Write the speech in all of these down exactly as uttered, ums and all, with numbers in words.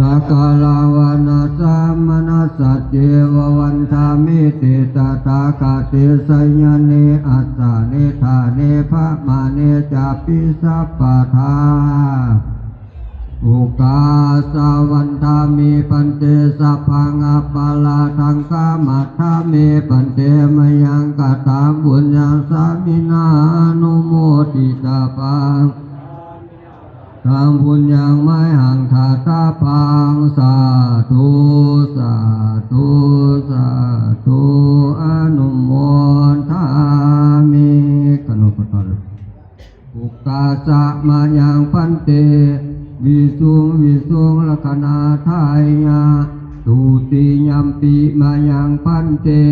Sakalavanassamanassa ceva vandāmete tathāgate sayane āsane ṭhāne gamane cāpi sabbadā. Ukāsa vandāmi bhante sabbaṃ aparādhaṃ khamatha me bhante mayaṃ kataṃ puññaṃ sāminā anumoditabbaṃ. Taṃ puññaṃ mayhaṃ dātabbaṃ. Sādhu, sādhu, sādhu, anumodāmi. กราบนมัสการ Ukāsa mayaṃ bhante visuṃ visuṃ rakkhaṇatthāya. Dutiyampi mayaṃ bhante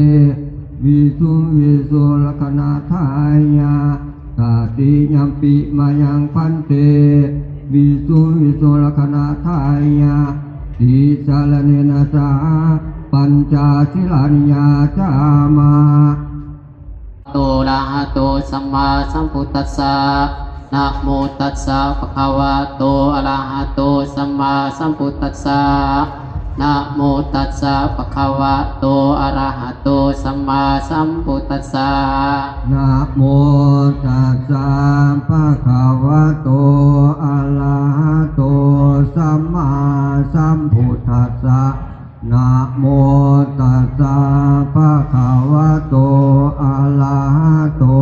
visuṃ visuṃ rakkhaṇatthāya. Tatiyampi mayaṃ bhante visuṃ visuṃ rakkhaṇatthāya. Tisaraṇena saha pañca sīlāni yācāma. Arahato sammāsambuddhassa. Namo tassa bhagavato arahato sammāsambuddhassa. Namo tassa bhagavato arahato sammāsambuddhassa. Namo tassa bhagavato arahato sammāsambuddhassa. Namo tassa bhagavato arahato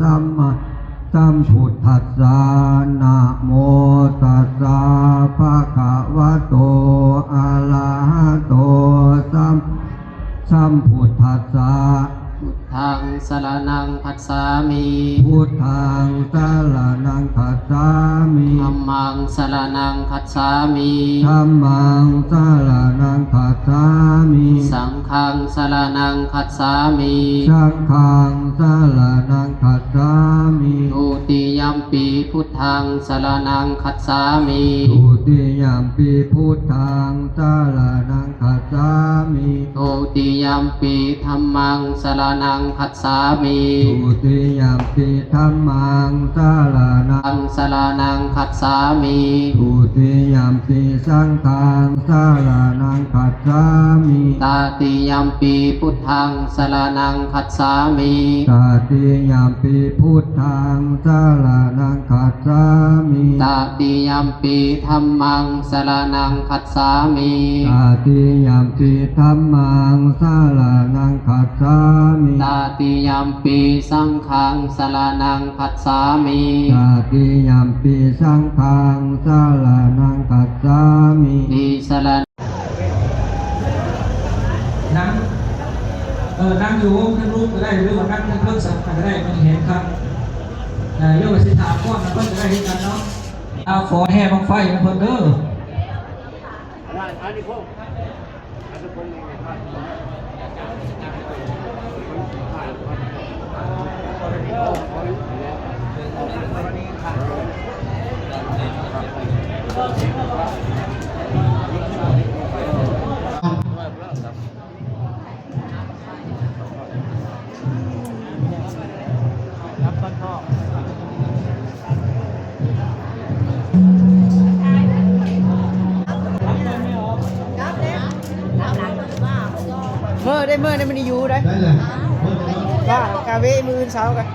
sammāsambuddhassa. Namo tassa bhagavato arahato sammāsambuddhassa. Buddhaṃ saraṇaṃ gacchāmi. Buddhaṃ saraṇaṃ gacchāmi. Dhammaṃ saraṇaṃ gacchāmi. Dhammaṃ saraṇaṃ gacchāmi. Saṅghaṃ saraṇaṃ gacchāmi. Saṅghaṃ saraṇaṃ gacchāmi. Dutiyampi buddhaṃ saraṇaṃ gacchāmi. Dutiyampi buddhaṃ saraṇaṃ gacchāmi. Dutiyampi dhammaṃ saraṇaṃ gacchāmi. Dutiyampi dhammaṃ saraṇaṃ saraṇaṃ gacchāmi. Dutiyampi saṅghaṃ saraṇaṃ gacchāmi. Tatiyampi buddhaṃ saraṇaṃ gacchāmi. Tatiyampi buddhaṃ saraṇaṃ gacchāmi. Tatiyampi dhammaṃ saraṇaṃ gacchāmi. Tatiyampi dhammaṃ saraṇaṃ gacchāmi. Tatiyampi saṅghaṃ saraṇaṃ gacchāmi. Tatiyampi saṅghaṃ saraṇaṃ gacchāmi. Tisaraṇ นั่ง เออ นั่งอยู่ข้างลูกก็ได้ หรือว่านั่งข้างเครื่องสักก็ได้ มันเห็นครับ เออ โยมสิถามก่อนนะ เพิ่นก็ได้เฮ็ดกันเนาะ เอาขอแห่บั้งไฟนะเพิ่นเด้อ เมื่อได้เมื่อได้มันอยู่ได้ ได้เลย ว่ากาเวมื้ออื่นเช้ากัน